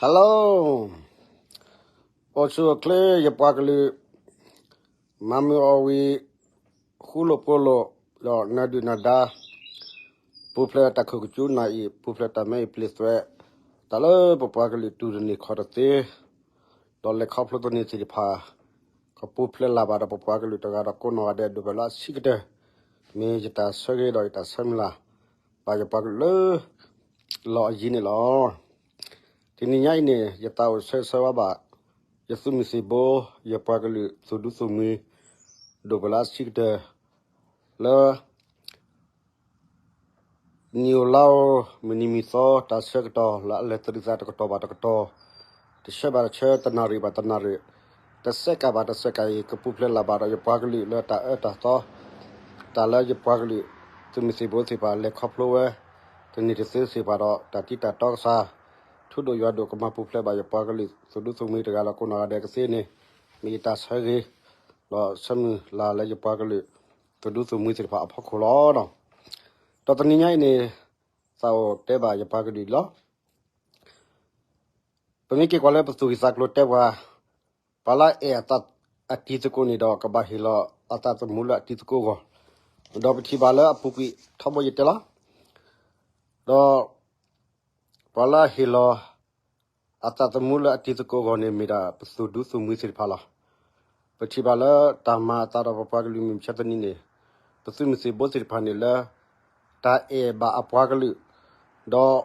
Hello, အိၣ်ဆူၣ်အိၣ်ချ့ ယပှၤကလုာ် မၤမုာ်အီၣ်ဝံၤ ဃူလိာ်ဖိးလိာ် ဒီးနၢၤဒုၣ်နၢၤဒါ ပူၤဖျဲးတၢ်ခိၣ်ကစူနၢ်အံၤ ပူၤဖျဲးတၢ်မဲအံၤပျ့သွဲး တၢ်လၢပပှၤကလုာ်တူၢ်တန့ၢ်ခီၣ်တသ့ ဒီးလဲၤခီဖျိသန့ၤသ့ၣ်တဖၣ် ကပူၤဖျဲးလၢ်ဘၣ်ဒီးပပှၤကလုာ်တဂၤဒီးကိးနီၢ်ဂၤဒဲး ဒိၣ်ပှဲၤလၢအဆံးကတၢၢ် မ့ၢ်ယတၢ်ဆၢဂ့ၤဒီးယတၢ်ဆၢမုၢ်လၢ် ဘၣ်ယပှၤကလုာ်လၢ လီၢ်အယံၤန့ၣ်လီၤ. တနံၤညါအံၤန့ၣ် ယသးအိၣ်ဆၢဂ့ၤဆၢဝါဘၣ် ယသုးမုၢ်သံၣ်ဘိ ယပှၤကလုာ်သူၣ်ဒူသူၣ်မှံ ဒိၣ်ပှဲၤလၢအဆံးကတၢၢ် လၢ နံၣ်ဧိၤလါဧိၤ မုၢ်နံၤမုၢ်သီ တၢ်ဆၢကတီၢ်လၢအလဲၤသရံးသးတကတီၢ်ဘၣ်တကတီၢ်, တဆၢဘၣ်တဆၢ တနၣ်ရံၣ်ဘၣ်တနၣ်ရံၣ်, တစဲးကးဘၣ်တစဲးကးအံၤ ကပူၤဖျဲးလၢ်ဘၣ်ဒီးယပှၤကလုာ်လၢတၢ်အၢတၢ်သီ, တၢ်လၢယပှၤကလုာ် သုးမုၢ်သံၣ်ဘိသ့ၣ်တဖၣ်လဲၤခီဖျိဝဲ တန့ၢ်တသ့သ့ၣ်တဖၣ်ဒီး တၢ်တံၢ်တၢ်တီကစၢ် ထူဒိၣ်ယွၤဒိၣ် ကမၤပူၤဖျဲးဘၣ်ယပှၤကလုာ် သူၣ်ဒူသူၣ်မှံတဂၤဒီးကိးနီၢ်ဂၤဒဲးကသ့န့ၣ် မ့ၢ်ယတၢ်ဆၢဂ့ၤ ဒီးဆၢမုၢ်လၢ်လၢယပှၤကလုာ် သူၣ်ဒူသူၣ်မှံသ့ၣ်တဖၣ်အဖီခိၣ်လီၤ. ဒီးတနံၤညါအံၤန့ၣ် သးအိၣ်တဲဘၣ်ယပှၤကလုာ်လီၤ. ပမ့ၢ်က့ၤကွၢ်လၢပသူၣ်ဂံၢ်သးကျိၤတဲပှၤ, ပှၤလၢအအဲၣ်အတံၤသကိးန့ၣ်ဒီး ကဘၣ်ဟ့ၣ်လီၤအသးသမူလၢအတံၤသကိးအဂီၢ်, ဒီးပထံၣ်ဘၣ်လၢအပူၤကွံာ်ထီဘိယတဲလီၤ. ဒီး ပှၤလၢအဟ့ၣ်လီၤ အသးသမူလၢအတံၤသကိးအဂီၢ်န့ၣ် မ့ၢ်ဒၣ်ပသူၣ်ဒူသူၣ်မှံသ့ၣ်တဖၣ်လီၤ. ပထံၣ်ဘၣ်လၢတၢ်မၤအသးဒီးပပှၤကလုာ်မုၢ်မဆါတနံၤန့ၣ်, ပသုးမုၢ်သံၣ်ဘိသ့ၣ်တဖၣ်န့ၣ်လၢ တၢ်အဲၣ်ဘၣ်အပှၤကလုာ်, ဒီး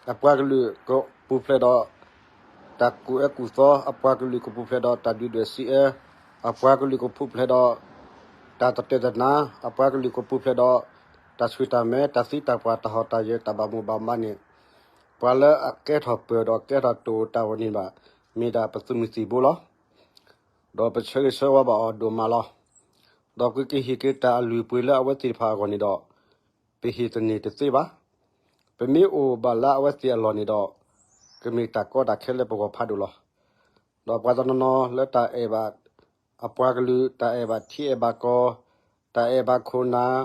အပှၤကလုာ်ကပူၤဖျဲးဒီး တၢ်ကူၣ်အၢကူၣ်သီ, အပှၤကလုာ်ကပူၤဖျဲးဒီးတၢ်ဒုၣ်ဒွဲၣ်စံးအၢ, အပှၤကလုာ်ကပူၤဖျဲးဒီး တၢ်တတၢာ်တနါ, အပှၤကလုာ်ကပူၤဖျဲးဒီး တၢ်ဆူၣ်တၢ်မဲ, တၢ်သံတၢ်ပှၢ်, တၢ်ဟီၣ်တၢ်ယၢၤ, တၢ်ဘၣ်မိၣ်ဘၣ်မးန့ၣ်, ပှၤလၢအကဲထီၣ်ပၢၢ်ဒီးကဲထီၣ်တိာ်တၢ်ဝဲန့ၣ်ဘၣ်, မ့ၢ်ဒၣ်ပသုးမုၢ်သံၣ်ဘိလီၤ. ဒီးပဆၢဂ့ၤဆၢဝါဘၣ်အီၤဒိၣ်မးလီၤ. ဒီးပကဟ့ၣ်က့ၤတၢ်အလုၢ်အပှ့ၤလၢအဝဲသ့ၣ်တဖၣ်အဂီၢ်န့ၣ်ဒီး, ပဟ့ၣ်တန့ၢ်တသ့ဘၣ်. ပမ့ၢ်အိၣ်ဘၣ်လၢအဝဲသ့ၣ်အလီၢ်န့ၣ်ဒီး, ကမ့ၢ်တၢ်ကီတၢ်ခဲလၢပဂီၢ်ဖးဒိၣ်လီၤ. ဒီးပှၤတနီၤနီၤလၢတၢ်အဲၣ်ဘၣ်အပှၤကလုာ်, တၢ်အဲၣ်ဘၣ်ထံအဲၣ်ဘၣ်ကီၢ်, တၢ်အဲၣ်ဘၣ်ခိၣ်နၢ်,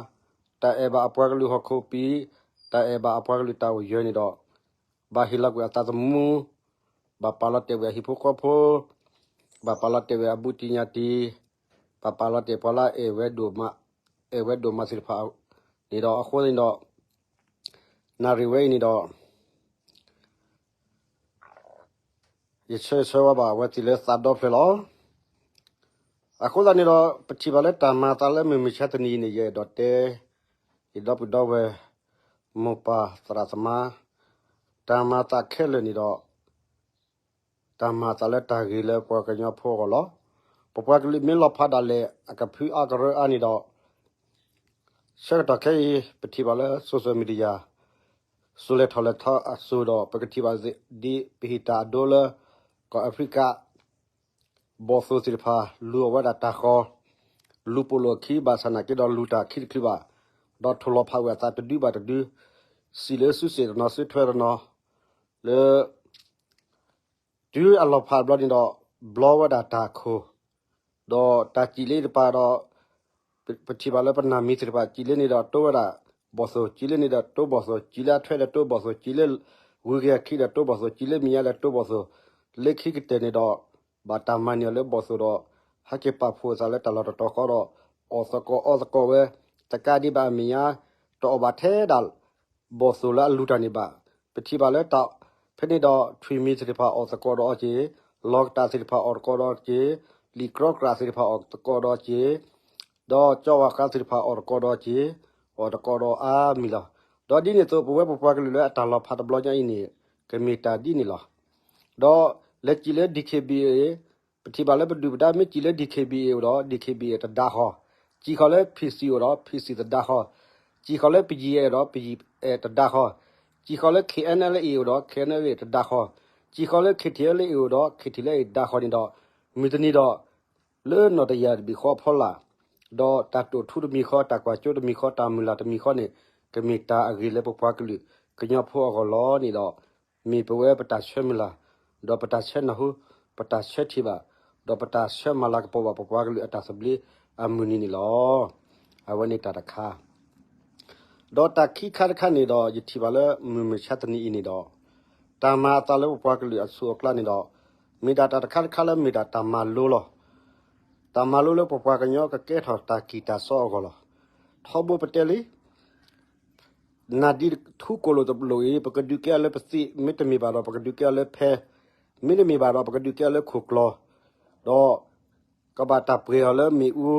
တၢ်အဲၣ်ဘၣ်အပှၤကလုာ်ဟီၣ်ခိၣ်ပံၤ, တၢ်အဲၣ်ဘၣ်အပှၤကလုာ်တၢ်အိၣ်ယၢၤန့ၣ်ဒီး, ဘၣ်ဟ့ၣ်လီၤကွံာ်အသးသမူ, ဘၣ်ပာ်လီၤတဲာ်ဝဲအဟံၣ်ဖိဃီဖိ, ဘၣ်ပာ်လီၤတဲာ်ဝဲအဘူးတံၢ်ညၣ်တံၢ်, ဘၣ်ပာ်လီၤတဲာ်ပှၤလၢအအဲၣ်ဝဲဒိၣ်မး, အဲၣ်ဝဲဒိၣ်မးသ့ၣ်တဖၣ်န့ၣ်ဒီး အဃိန့ၣ်ဒီး, နၣ်ရံၣ်ဝဲအံၤန့ၣ်ဒီး ယဆၢဂ့ၤဆၢဝါဘၣ်အဝဲသ့ၣ်လၢသးဒီဖျၢၣ်လီၤ. အဃိသတးန့ၣ်ဒီး ပထံၣ်ဘၣ်လၢတၢ်မၤအသးလၢမုၢ်မဆါတနံၤအံၤန့ၣ် ယအဲၣ်ဒိးတဲ ယဒီပုၢ်ဒီဝဲၢ် မိၢ်ပၢ်သရၣ်သမါ, တၢ်မၤအသးခဲလၢာ်န့ၣ်ဒီး တၢ်မၤအသးလၢတၢ်ဂ့ၤလၢပှၤကညီဖိအဂီၢ်လီၤ. ပပှၤကလုာ်မ့ၢ်လီၤဖးဒၣ်လဲာ် အကဖုအါကရၢအါန့ၣ်ဒီး ဆၢကတီၢ်ခဲအံၤ ပထံၣ်ဘၣ်လၢ social media စိၤလဲၤထီၣ်လဲၤထီအစိၤဒီး ပကထံၣ်ဘၣ်ဒ်ပဟံးတၢ်အဒိလၢ ကီၢ်အဖရံကၤ ဘီၣ်သိၣ်သ့ၣ်တဖၣ် လူၤအီၣ်ဝဲဒၣ်တၢ်ဃီ, လူၤပိာ်လိာ်အခံ ဘၣ်ဆၣ်နာ်က့ဒီးလူၤတၢ်ခံတချုးဘၣ်, ဒီးထိၣ်လီၤဖးဝဲအသးတဒုဘၣ်တဒု, စံးလၢစုစ့ၣ်တနီၤ စုထွဲတနီၤ, လၢ တုၤအလီၤဖးဘျီန့ၣ်ဒီး ဘျီဝဲဒၣ်တၢ်ခိၣ်, ဒီးတၢ်စံးလၢတပၤဒီး ပထံၣ်ဘၣ်လၢပနၢ်မံၤသ့ၣ်တဖၣ် စံးလၢန့ၣ်ဒီး တိဝဲဒၣ်ဘီၣ်သိၣ်, စံးလၢန့ၣ်ဒီးတိဘီၣ်သိၣ်, စံးလၢအထွဲဒီးတိဘီၣ်သိၣ်, စံးလၢဂုၤက့ၤအခံဒီးတိဘီၣ်သိၣ်, စံးလၢမဲာ်ညါဒီးတိဘီၣ်သိၣ်, လၢခံကတၢၢ်န့ၣ်ဒီး ဘၣ်တၢ်မၤန့ၢ်အီၤလၢဘီၣ်သိၣ်ဒီး ဟဲက့ၤပာ်ဖှိၣ်အသးလၢတၢ်လီၢ်တတီၤဃီဒီး အီၣ်သကိးအီသကိးဝဲ, တကးဒံးဘၣ်အမဲာ်ညါ တအီၣ်ဘၣ်ထဲဒၣ် ဘီၣ်သိၣ်လၢအလူၤတၢ်န့ၣ်ဘၣ်. ပထံၣ်ဘၣ်လၢတၢ် ဖဲန့ၣ်ဒီး ထွံၣ်မံၤသ့ၣ်တဖၣ်အီၣ်သကိးဒီးအီၤက့ၤ, လီၤကတၢ်သ့ၣ်တဖၣ်အီၣ်သကိးဒီးအီၤက့ၤ, လံာ်ကြီကြးသ့ၣ်တဖၣ်အီၣ်သကိးဒီးအီၤက့ၤ, ဒီးကၠီဝၣ်ဃါသ့ၣ်တဖၣ်အီၣ်သကိးဒီးအီၤက့ၤ, အီၣ်သကိးဒီးအါမံၤလီၤ. ဒီးဒ်န့ၣ်အသိး ပဝဲပပှၤကလုာ်လၢအတၢ်လီၤဖးတဘျီညါအံၤန့ၣ် ကမ့ၢ်တၢ်ဒ်န့ၣ်လီၤ. ဒီးလဲၤစံးလၢ DKBA ပထံၣ်ဘၣ်လၢပဒုၣ်ပဒါမ့ၢ်စံးလၢ DKBA အိၣ်ဒီး DKBA တဒါဃီ, စံးဃီလၢ PC အိၣ်ဒီး PC တဒါဃီ, စံးဃီလၢ BGF အိၣ်ဒီး BGF တဒါဃီ, စံးဃီလၢ KNLA အိၣ်ဒီး KNLA တဒါဃီ, စံးဃီလၢ KTLA အိၣ်ဒီး KTLA တဒါဃီန့ၣ်ဒီး မုၢ်တနံၤဒီး လၢနီၢ်တယၢ်တဘ့ၣ်ဃီအဖီလာ်, ဒီးတၢ်တိာ်ထူတမံၤဃီ, တၢ်ကွၢ်စိတမံၤဃီ, တၢ်မုၢ်လၢ်တမံၤဃီန့ၣ် ကမ့ၢ်တၢ်အဂ့ၤလၢပပှၤကလုာ်ကညီဖိအဂီၢ်လီၤန့ၣ်ဒီး မ့ၢ်ပဝဲပတၢ်ဆၢမုၢ်လၢ်, ဒီးပတၢ်ဆၢနၢ်ဟူ, ပတၢ်ဆၢထံၣ်ဘၣ်, ဒီးပတၢ်ဆၢမၤလၤကပီၤဘၣ်ပပှၤကလုာ်အတၢ်သဘျ့အမုၢ်နံၤန့ၣ်လီၤ. အဝဲန့ၣ်တၢ်တခါ ဒီးတၢ်ခံခါတခါန့ၣ်ဒီး ယထံၣ်ဘၣ်လၢမုၢ်မဆါတနံၤအံၤန့ၣ်ဒီး တၢ်မၤအသးလၢပပှၤကလုာ်အဆူၣ်အကျါန့ၣ်ဒီး မ့ၢ်ဒၣ်တၢ်တခါတခါလၢမ့ၢ်ဒၣ်တၢ်မၤလိလီၤ. တၢ်မၤလိလၢပပှၤကညီကကဲထီၣ်တၢ်ကံၢ်တၢ်စီအဂီၢ်လီၤ. ထီဘိပတဲလံ နၢ်ဒ်ထူကိၣ်လိာ်တလိာ်အံၤ ပကဒုးကဲအီၤလၢပသံး မ့တမ့ၢ်ဘၣ်ဒီး ပကဒုးကဲအီၤလၢဖဲ မ့တမ့ၢ်ဘၣ်ဒီး ပကဒုးကဲအီၤလၢခိၣ်ကျီၤ, ဒီး ကဘၣ်တၢ်ပှ့ၤအီၤလၢမ့ၣ်အူ,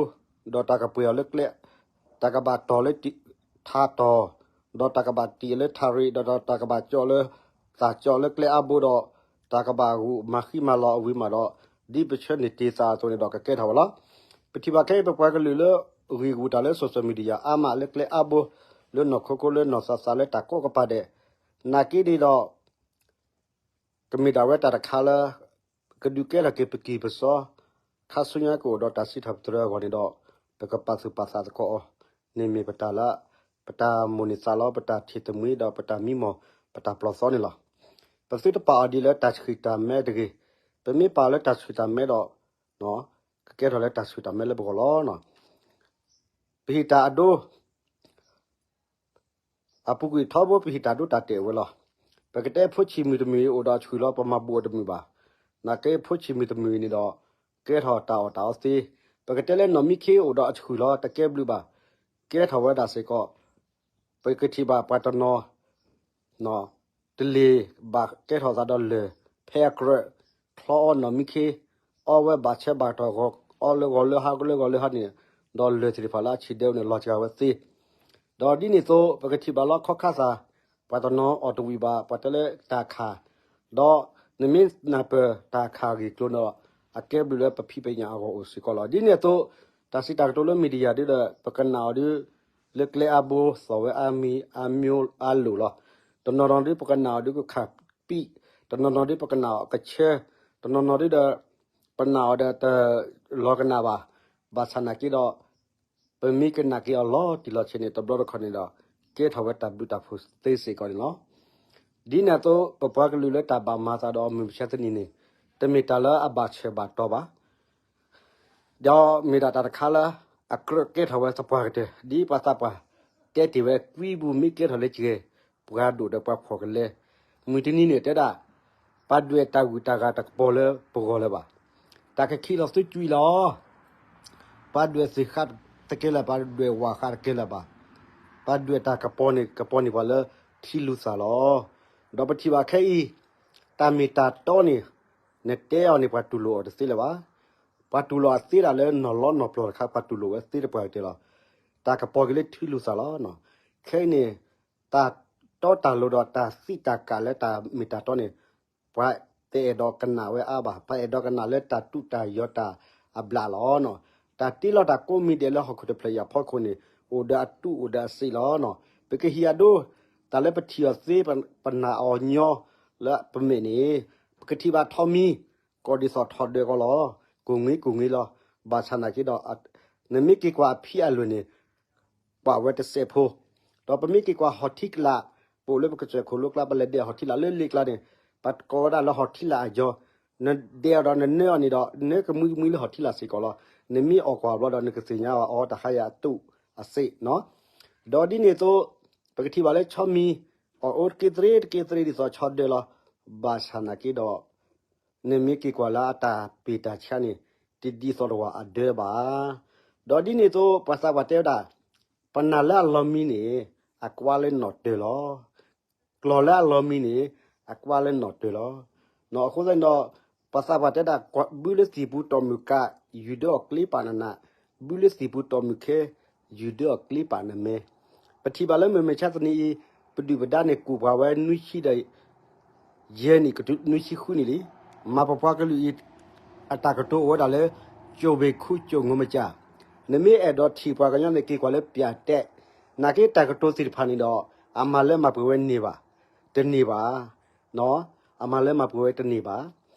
ဒီးတၢ်ကပှ့ၤအီၤလၢကျဲ, တၢ်ကဘၣ်တီၢ်လၢထးတီၢ်, ဒီးတၢ်ကဘၣ်တံၢ်လၢထးရံၣ်, ဒီးတၢ်ကဘၣ်ကၠီလၢ သးကၠီလၢကျဲအါဘိဒီး တၢ်ကဘၣ်ဂုာ်မၤဃံမၤလၤအဝံၤမးဒီး ဒ်ပဆၢန့ၢ်တ့ၢ်သးအသိးန့ၣ်ဒီးကကဲထီၣ်ဝဲလီၤ. ပထံၣ်ဘၣ်ခဲအံၤ ပပှၤကလုာ်လၢ ဂ့ၢ်ဂူာ်တၢ်လၢ social media အါမးလၢကျဲအါဘိ လၢနီၢ်ခိခိလၢနီၢ်သးသးလၢတၢ်ကိးကပၤဒဲး, နာ်က့န့ၣ်ဒီး ကမ့ၢ်ဒၣ်ဝဲတၢ်တခါလၢ ကဒုးကဲထီၣ်က့ၤပကံၢ်ပစီ ခါဆူညါကအိၣ်ဒီးတၢ်စံးထီၣ်ပတြၢၤအဂီၢ်န့ၣ်ဒီး ပကပာ်သူၣ်ပာ်သးသကိးအီၤန့ၣ်မ့ၢ်ပတၢ်လၢ ပတၢ်မိၣ်န့ၢ်သးလီ ပတၢ်ထံၣ်တမှံဒီးပတၢ်မံမီၢ် ပတၢ်ပျီၢ်သီန့ၣ်လီၤ. ပသုတပာ်အီၤဒ်လၢတၢ်ဆှံၣ်တၢ်မဲတဂ့ၤ, ပမ့ၢ်ပာ်အီၤလၢတၢ်ဆှံၣ်တၢ်မဲဒီး ကကဲထီၣ်လၢတၢ်ဆှံၣ်တၢ်မဲလၢပဂီၢ်လီၤ. ပဟံၣ်တၢ်အဒိ အပူၤကွံာ်ထီဘိပဟံၣ်တၢ်ဒိတၢ်တဲာ်ဝဲလီၤ. ပကတဲဖိဆံးမုၢ်တမုၢ်အံၤအိၣ်ဒီးအဆှုၣ်လီၤ ပမၤဘူးအီၤတမုာ်ဘၣ်. နာ်က့ဖိဆံးမုၢ်တမုၢ်အံၤန့ၣ်ဒီး ကဲထီၣ်တၢ်အီၣ်တၢ်အီသ့, ပကတဲလၢနီၢ်မံခ့အိၣ်ဒီးအဆှုၣ်လီၤ တကဲဘျုးဘၣ်, ကဲထီၣ်ဝဲဒၣ်စ့ၢ်ကီး, ပကထံၣ်ဘၣ်ပှၤတနီၤ တလ့ၤဘၣ်ကဲထီၣ်သးဒီးလၢၢ်, ဖဲအကြၢးချီအီနီၢ်မံခ့, အီဝဲဘၣ်ဆၢဘၣ်တီၢ် အီလၢဂီၤလၢဟါလၢဂီၤလၢဟါန့ၣ်, ဒီးလၢၢ်သ့ၣ်တဖၣ်လၢအဆံးဒဲဝဲန့ၣ် လီၤစှၤဝဲသ့. ဒီးဒ်န့ၣ်အသိး ပကထံၣ်ဘၣ်လၢခီခါသး, ပှၤတနီၤအီၣ်တဝံၣ်ဘၣ် ပှၤတဲလၢတၢ်ခၣ်, ဒီးနမ့ၢ်နၢ်ပၢၢ်တၢ်ခၣ်ဂ့ၢ်ကျိၤန့ၣ်ဒီး အကဲဘျုးလၢပဖံးပညၣ်အဂီၢ်အိၣ်စ့ၢ်ကီးလီၤ. ဒ်န့ၣ်အသိး တၢ်စံးတၢ်ကတိၤလၢ media ဒ်ဒီး ပကနၣ်အီၤဒ် လၢကျဲအါဘိ သီၣ်ဝဲအါမံၤအါမံၤအါလိၤလီၤ. တနီၤနီၤဒ်ပကနၣ်အီၤဒ် ကခၣ်ပံး, တနီၤနီၤဒ်ပကနၣ်အီၤကဆၢ, တနီၤနီၤဒ်ဒီး ပနၢ်အီၤဒီးတလီၤကနၣ်ဘၣ်. ဘၣ်ဆၣ်နာ်က့ဒီး ပမ့ၢ်ကနၣ်က့ၤအီၤလီၤတံၢ်လီၤဆဲးန့ၣ် တဘျီတခီၣ်န့ၣ်ဒီး ကဲထီၣ်ဝဲတၢ်ဘျုးတၢ်ဖှိၣ်သ့စ့ၢ်ကီးန့ၣ်လီၤ. ဒ်န့ၣ်အသိး ပပှၤကလုာ်လၢတၢ်ဘၣ်မၤသးဒီးအမုၢ်မဆါတနံၤန့ၣ် တမ့ၢ်တၢ်လၢအဘၣ်ဆၢဘၣ်တီၢ်ဘၣ်. ဒီးမ့ၢ်ဒၣ်တၢ်တခါလၢ အကြၢးကဲထီၣ်ဝဲသပှၢ်ကတၢၢ် ဒ်ပှၤသးပှၢ်တဲတ့ၢ်ဝဲ ကွံပူၤမ့ၢ်ကဲထီၣ်လၢကဂဲၤ ပှၤဒိၣ်ဒီးပှၤဖှီၣ်ကလဲ, မုၢ်တနံၤန့ၣ်တဲဒၣ် ပှၤဒွဲၣ်တၢ်ဂုၤတၢ်ဂၤတကပီၤလၢပဂီၢ်လၢၤဘၣ်. တၢ်ကခံးလီၤသုကွံာ်လီၤ. ပှၤဒွဲၣ်သ့ၣ်ဃးတကဲလၢၤဘၣ်, ပှၤဒွဲၣ်ဝၣ်ဃးတကဲလၢၤဘၣ်. ပှၤဒွဲၣ်တၢ်ကပီၤန့ၣ် ကပီၤန့ၢ်ပှၤလၢထံလူၤသၣ်လီၤ. ဒီးပထံၣ်ဘၣ်ခဲအံၤ တၢ်မ့ၢ်တၢ်တီန့ၣ် နတဲအီၤန့ၣ် ပှၤတူၢ်လိာ်အီၤတသ့လၢၤဘၣ်. ပှၤတူၢ်လိာ်အသ့ဒၣ်လၢနီၢ်လီနီၢ်ပျီတခါ ပှၤတူၢ်လိာ်ဝဲသ့တပှၢ်ကတၢၢ်လီၤ. တၢ်ကပီၤက့ၤလၢထံလူၤသၣ်လီၤ. ခဲအံၤန့ၣ် တၢ်တီတၢ်လိၤဒီးတၢ်သံတၢ်ကၣ်လၢတၢ်မ့ၢ်တၢ်တီန့ၣ် ပှၤတအဲၣ်ဒိးကနၣ်ဝဲအါဘၣ်. ပှၤအဲၣ်ဒိးကနၣ်လၢတၢ်တူၢ်တၢ်ယီၤတၢ်အဘျးလီၤ. တၢ်တ့လီၤတၢ်ကိးမံၤဒဲးလၢဟီၣ်ခိၣ်တဖျၢၣ်အံၤအဖီခိၣ်န့ၣ် အိၣ်ဒီးအတူၢ်အိၣ်ဒီးအစ့လီၤ. ပကဟံးအဒိ တၢ်လၢပထံၣ်အီၤသ့ ပနာ်အီၤညီလၢပမဲာ်န့ၣ် ပကထံၣ်ဘၣ်ထီးမံ ကီၢ်ဒ်သိးထီၣ်ဒၢးကီးလီၤ. ကိၢ်င့ကိၢ်င့လီၤ. ဘၣ်ဆၣ်နာ်က့ဒီး နမ့ၢ်က့ၤကွၢ်အဖံအလွဲၢ်န့ၣ် ကွၢ်ဝဲတစဲးဖိ, ဒီးပမ့ၢ်က့ၤကွၢ်ဟီၣ်ထံကလး, ပအိၣ်လၢပကစၢၢ်ခိၣ်လိကျါ ပလဲၤဒဲးဟီၣ်ထံလာ်လၢလ့ကျါန့ၣ် ပကိးဝဲဒၣ်လၢဟီၣ်ထံလာ်အယီၤ, နဒဲးအီၤဒီးနနၢအီၤန့ၣ်ဒီး နၢကမှံကမှံလၢဟီၣ်ထံလာ်စ့ၢ်ကီးလီၤ. နမ့ၢ်အီၣ်ကွၢ်ဘျီဒီး နကသ့ၣ်ညါအီၤတၢ်ဟါယၤအတူၢ်အစ့နီၤ. ဒီးဒ်န့ၣ်အသိး ပကထံၣ်ဘၣ်လၢဆီမံၤ အီၣ်အိၣ်တက့ၢ်သရ့တက့ၢ်သရ့ဒ်သိးဆီဒၢးလီၤ. ဘၣ်ဆၣ်နာ်က့ဒီး နမ့ၢ်က့ၤကွၢ်လၢအတၢ်ပ့ၢ်တၢ်ဆှါန့ၣ် တဒ်သိးတဝၢ်အဒၢးဘၣ်. ဒီးဒ်န့ၣ်အသိး ပှၤသးပှၢ်တဲဝဲဒၣ် ပနၢ်လၢအလီၤမံန့ၣ် အကွၢ်လၢနီၣ်တၢၤလီၤ. ကျီၢ်လၢအလီၤမံန့ၣ် အကွၢ်လၢနီၣ်တၢၤလီၤ. အဃိသတးန့ၣ်ဒီး ပှၤသးပှၢ်တဲဒၣ် ဘုလၢသံၣ်ပူၤတီၢ်မုၢ်ကး ယူၤဒၢအီၣ်ကျ့ပာ်နနး, ဘုလၢသံၣ်ပူၤတီၢ်မုၢ်ခဲ ယူၤဒၢအီၣ်ကျ့ပာ်နမဲ. ပထံၣ်ဘၣ်လၢမုၢ်မဆါတနံၤအံၤ ပဒုၣ်ပဒါန့ၣ် ကူၣ်ပှၤဝဲနွံဆံဒီး ယဲၢ်နံၣ် နွံဆံဃုနံၣ်လံ. မၤပပှၤကလုာ်အံၤ အတၢ်ကတိၤအိၣ်ဝဲဒၣ်လၢ ကၠိၣ်ဘ့ၣ်ခူကၠိၣ်ငိုမကၠၢ်, နမ့ၢ်အဲၣ်ဒိးထံၣ်ပှၤကညီန့ၣ် က့ၤကွၢ်လၢပၠးတဲး, နာ်က့တၢ်ကတိၤသ့ၣ်တဖၣ်န့ၣ်ဒီး အမၤလၢမၤပှဲၤဝဲန့ၢ်ဘၣ်, တန့ၢ်ဘၣ်, အမၤလၢမၤပှဲၤဝဲတန့ၢ်ဘၣ်.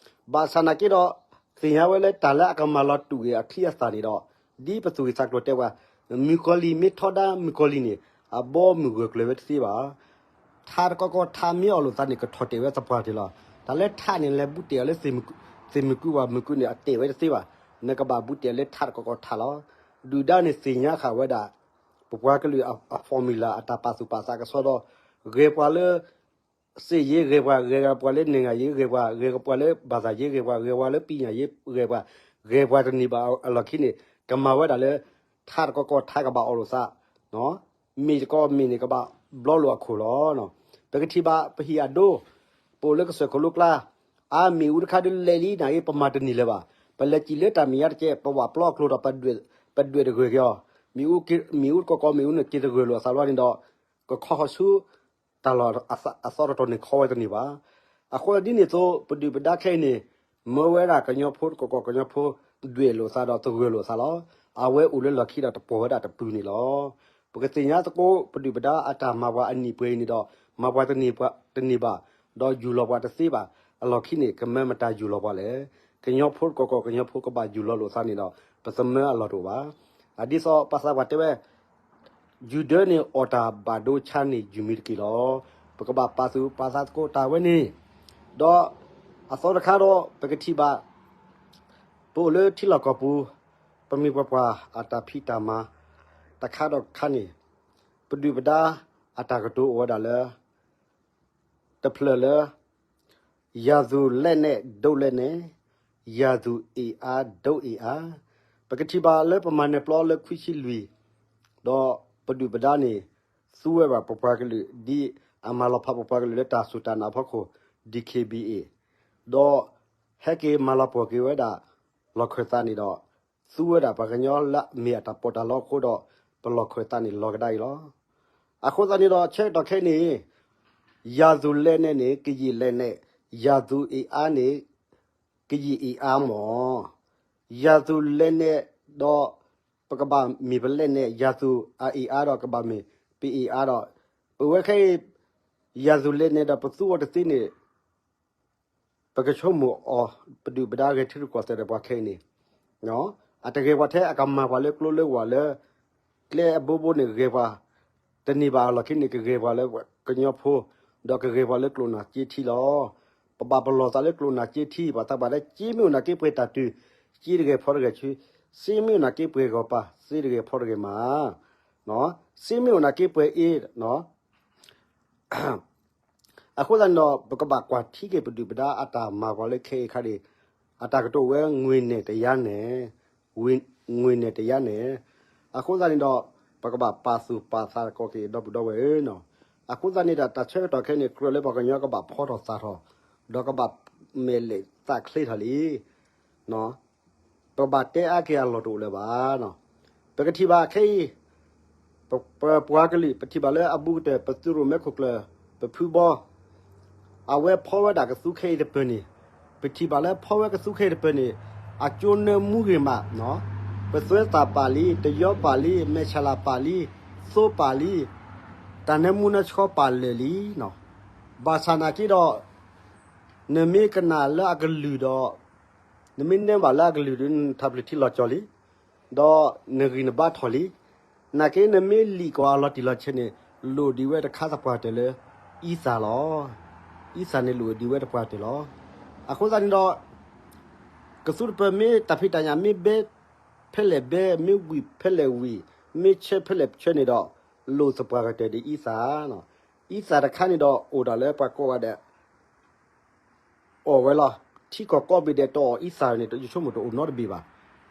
ဘၣ်ဆၣ်နာ်က့ဒီး သ့ၣ်ညါဝဲလၢတၢ်လၢအကမၤလီၤတူာ်ဂ့ၤအချံအသၣ်န့ၣ်ဒီး ဒ်ပသူၣ်ဂ့ၤသးကျိၤတဲပှၤ, မုၣ်ကီၤလံၢ်မ့ၢ်ထီဒါမုၣ်ကီၤလံၢ်န့ၣ် အဘီမုၢ်ဂၢၢ်ကျၢၤဝဲတသ့ဘၣ်. ထးတကီကီထးမ့ၢ်အီၣ်လိာ်သးန့ၣ် ကထီၣ်တဲာ်ဝဲသပှၢ်တၢၢ်လီၤ. တၢ်လၢထးန့ၣ် လဲၤဘူးတဲာ်အီၤလၢသ့ၣ်မုၢ်ကူၣ်ဝၣ်မုၢ်ကူၣ်န့ၣ် အတဲာ်ဝဲတသ့ဘၣ်. နကဘၣ်ဘူးတဲာ်အီၤလၢထးတကီကီထးလီၤ. ဒုၣ်ဒါန့ၣ်သ့ၣ်ညါဃာ်ဝဲဒၣ် ပပှၤကလုာ်အ formula အတၢ်ပာ်သူၣ်ပာ်သးကစီဒီး ဂဲၤပှၤလၢ စစ်ရေး ဂဲၤပှၤ, ဂဲၤပှၤလၢ နိုင်ငံရေး ဂဲၤပှၤ, ဂဲၤပှၤလၢ ဘာသာရေး ဂဲၤပှၤ, ဂဲၤပှၤလၢ ပညာရေး ဂဲၤပှၤ, ဂဲၤပှၤတန့ၢ်ဘၣ်အလီၢ်ခံန့ၣ် ကမၤဝဲဒၣ်လၢ ထးတကီကီ ထးကဘၣ်အီၣ်လိာ်သး, မ့ၢ်တကီမ့ၢ်န့ၣ် ကဘၣ်ဘျီလိာ်အခိၣ်လီၤ. ပကထံၣ်ဘၣ်ပဟံၣ်အဒိ, ပအိၣ်လၢကစၢၢ်ခိၣ်လိကျါ, အါမ့ၣ်အူတခါဒုးလဲၤလံန့ၣ် ပမၤတန့ၢ်လၢၤဘၣ်. ပလဲၤစံၣ်လၢတၢ်မဲာ်ညါတကဲး ပဝၣ်ပျီအကျိၤဒီး ပဒွဲၣ်တဂၢၢ်က့ၤအီၤ, မ့ၣ်အူတကီကီမ့ၣ်အူန့ၣ် က့ၤတဂၢၢ်လိာ်အသးလီၤန့ၣ်ဒီး ကခီဃီၤဆူ တၢ်လီၢ်အသီတတီၤန့ၣ် ခီဝဲတန့ၢ်ဘၣ်. အဃိဒ်န့ၣ်အသိး ပဒုၣ်ပဒါခဲအံၤန့ၣ် မၢဝဲဒၣ်ကညီဖိတကီကီ ကညီဖိ ဒွဲၣ်လိာ်သးဒီးတဂၢၢ်လိာ်သးလီၤ. အဝဲအိၣ်လၢလီၢ်ခံဒီးတပိာ်ဝဲဒၣ်တပုၢ်န့ၣ်လီၤ. ပကသ့ၣ်ညါသကိး ပဒုၣ်ပဒါအတၢ်မၤပှၤအနံၣ်ပှဲၤအံၤန့ၣ်ဒီး မၤပှၤတန့ၢ်ဘၣ်, တန့ၢ်ဘၣ်, ဒီးယူၢ်လီၤပှၤတသ့ဘၣ်အလီၢ်ခံန့ၣ် ကမၢမတၤယူၢ်လီၤပှၤလဲၣ်. ကညီဖိတကီကီ ကညီဖိကဘၣ်ယူၢ်လီၤလိာ်သးန့ၣ်ဒီး ပသမၢအလီၢ်တအိၣ်ဘၣ်. အဒ်သိးပှၤသးပှၢ်တဲဝဲ ယူၢ်ဒၢန့ၣ်အီၣ်တၢ်ဘၣ်ဒိဆါန့ၣ် ယူၢ်မံၤတက့ၢ်လီၤ. ပကဘၣ်ပာ်သူၣ်ပာ်သးသကိးတၢ်ဝဲန့ၣ်, ဒီးအသီတခါဒီး ပကထံၣ်ဘၣ် ပအိၣ်လၢထံလီၢ်ကီၢ်ပူၤ, ပမိၢ်ပပၢ်အတၢ်ဖံးတၢ်မၤ တခါဒီးတခါန့ၣ်, ပဒုၣ်ပဒါအတၢ်ကတိၤအိၣ်ဝဲဒၣ်လၢ တဖျၢၣ်လၢ ရာသူ့လက်နက် ဒို့လက်နက်, ရာသူ့အင်အား ဒို့အင်အား, ပကထံၣ်ဘၣ်လၢပမၤနၢၤပျီလၢခွံဆံလွံၢ်, ဒီးပဒုၣ်ပဒါန့ၣ် သူဝဲဘၣ်ပပှၤကလုာ် ဒ်အမၤလီၤဖးပပှၤကလုာ်လၢတၢ်စူၢ်တၢ်နာ်အဖီခိၣ် ဒီး ဟဲက့ၤမၤလီၤပှီၢ်က့ၤဝဲဒၣ် လီၢ်ခၢၣ်သးန့ၣ်ဒီး သူဝဲဒၣ်ပှၤကညီလၢအမ့ၢ်အတၢ်ပီးတၢ်လီအဃိဒီး ပလီၢ်ခၢၣ်သးန့ၣ်လီၤကဒါအံၤလီၤ. အဃိသတးန့ၣ်ဒီး ဆၢကတီၢ်ခဲအံၤန့ၣ် ရာသူ့လက်နက်န့ၣ် ကရင်လက်နက်, ရာသူ့အင်အားန့ၣ် ကရင်အင်အားမ့ၢ် ရာသူ့လက်နက် ဒီး ပကဘၣ်မ့ၢ်ပလက်နက်, ရာသူ့အင်အားဒီး ကဘၣ်မ့ၢ်ပအင်အားဒီး ပဝဲခဲအံၤ ရာသူ့လက်နက် ဒီးပသူအီၤတသ့န့ၣ် ပကဆိကမိၣ်အီၤ ပဒုၣ်ပဒါဂဲၤထံရူၢ်ကီၢ်သဲးဒီးပှၤခဲအံၤန့ၣ် အတဂဲၤပှၤထဲအကမၤပှၤလၢကျိလၢဝၢ်လၢ ကျဲအဘိဘိန့ၣ်ဂဲၤပှၤ တန့ၢ်ဘၣ်အလီၢ်ခံန့ၣ် ကဂဲၤပှၤလၢကညီဖိ ဒီးကဂဲၤပှၤလၢကျိၣ်နၢ်စ့ထံလီၤ. ပဘၣ်ပလီၢ်သးလၢကျိၣ်နၢ်စ့ထံ ပှၤသးပှၢ်တဲ စ့မ့ၢ်အိၣ်နာ်က့ပှဲၤတၢ်တုၤ စ့တဂဲၤဖီတဂဲၤဆူ, စ့မ့ၢ်အိၣ်နာ်က့ပှဲၤဂီၤပၤ စ့တဂဲၤဖီတဂဲၤမၤ, စ့မ့ၢ်အိၣ်နာ်က့ပှဲၤအ့ အဃိသတးန့ၣ်ဒီး ပကဘၣ်ကွၢ်ထံက့ၤပဒုၣ်ပဒါအတၢ်မၤပှၤလၢခဲအံၤခါဒံး, အတၢ်ကတိၤဝဲ ငွေနဲ့တရားနဲ့, ငွေနဲ့တရားနဲ့, အဃိသတးန့ၣ်ဒီး ပကဘၣ်ပာ်သူၣ်ပာ်သးသကိးက့ၤ ဒီပုၢ်ဒီဝဲၢ်ဧၢ, အဃိသတးန့ၣ်ဒီး တၢ်ဆၢကတီၢ်ခဲအံၤန့ၣ် ကြၢးလၢပှၤကညီကဘၣ်ဖီထီၣ်သးထီၣ်, ဒီးကဘၣ်မဲာ်လဲၤသးချ့ထီၣ်လံ ပဘၣ်တဲအါက့ၤအလီၢ်တအိၣ်လၢၤဘၣ်. ပကထံၣ်ဘၣ်ခဲအံၤ ပပှၤကလုာ် ပထံၣ်ဘၣ်လၢအဘူးကတၢၢ် ပသုးရိၣ်မဲခိၣ်ကျၢၢ် ပဖုဘီ အဝဲဖီဝဲဒၣ်ကသူခဲအံၤတပၢၢ်န့ၣ်, ပထံၣ်ဘၣ်လၢဖီဝဲကသူခဲအံၤတပၢၢ်န့ၣ် အကၠိနၢမူဂ့ၤမး, ပသွဲသၣ်ပာ်လံ, တယီပာ်လံ, မဲာ်ဆလးပာ်လံ, သိပာ်လံ, တၢ်နၢမူနၢဆှီပာ်လၢာ်လံ. ဘၣ်ဆၣ်နာ်က့ဒီး နမ့ၢ်ကနၣ်လၢအကလုၢ်ဒီး နမ့ၢ်နၢဘၣ်လၢအကလုၢ်ဒီး နထးပျုၢ်ထံလီၤကၠီလံ, ဒီးနဂံၢ်နဘါထီၣ်လံ. နာ်က့နမ့ၢ်လံၣ်ကွၢ်အလီၤတံၢ်လီၤဆဲးန့ၣ် လိၣ်ဒံးဝဲတခါသပှၢ်တၢၢ်လၢ အံသၣ်လီၤ. အံသၣ်န့ၣ်လိၣ်ဒံးဝဲတပှၢ်တၢၢ်လီၤ. အဃိသတးန့ၣ်ဒီး ကသူတပၢၢ်မ့ၢ်တၢ်ဖံးတၢ်ညၣ်မ့ၢ်ဘဲဖဲလဲၣ်ဘဲ, မ့ၢ်ဝံၣ်ဖဲလဲၣ်ဝံၣ်, မ့ၢ်ဆၢဖဲလဲၣ်ဆၢန့ၣ်ဒီး လိၣ်သပှၢ်ကတၢၢ်ဒံးအံသၣ်. အံသၣ်တခါန့ၣ်ဒီး အိၣ်ဒၣ်လၢပှၤကိးဂၤဒဲး အီၣ်ဝဲလီၤ. ထံကီၢ်ကိးဘ့ၣ်ဒဲးတအီၣ်အံသၣ်န့ၣ် ယဆိကမိၣ်တအိၣ်နီတဘ့ၣ်ဘၣ်.